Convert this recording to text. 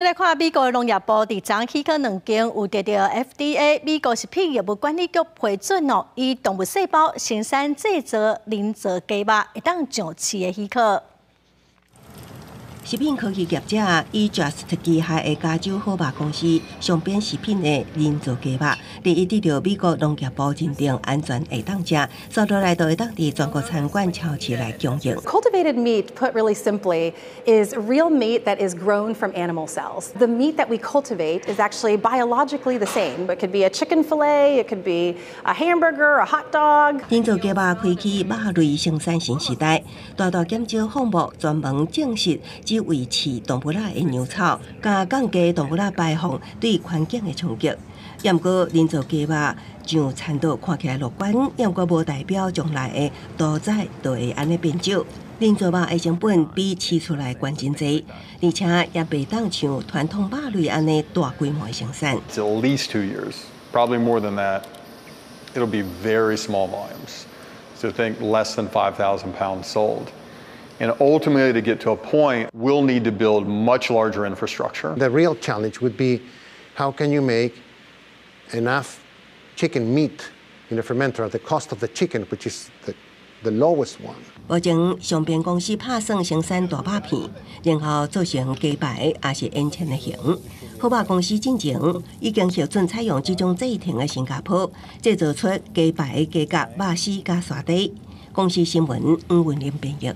來看美國農業部佇昨許可兩間有得著 FDA 美國食品藥物管理局批准哦，以動物細胞生產製造人造雞肉會當上市的許可。食品科技業者以 Just 旗下的加州好肉公司上邊食品的人造雞肉，日伊得著美國農業部認定安全會當食，紲落來就會當佇全國餐館超市來供應。 Cultivated meat, put really simply, is real meat that is grown from animal cells. The meat that we cultivate is actually biologically the same. It could be a chicken fillet, it could be a hamburger, a hot dog. 人造雞肉開啟肉類生產新時代，大大減少放牧，專門種植只維持動物仔的糧草，佮降低動物仔排放對環境的衝擊。毋過人造雞肉上餐桌看起來樂觀，毋過無代表將來的屠宰就會按呢變少。人造肉的成本比飼出來懸真濟，而且也袂當像傳統肉類按呢大規模的生產。 It's at least 2 years, probably more than that. It'll be very small volumes. So think less than 5,000 pounds sold. And ultimately, to get to a point, we'll need to build much larger infrastructure. The real challenge would be how can you make enough chicken meat in a fermenter at the cost of the chicken, which is the lowest one. 目前上邊公司拍算生產大肉片，然後做成雞排，抑是煙腸的形。好肉公司進前已經核准採用這種製程的新加坡，製造出雞排、雞頰、肉絲佮沙嗲。公視新聞黃文玲編譯。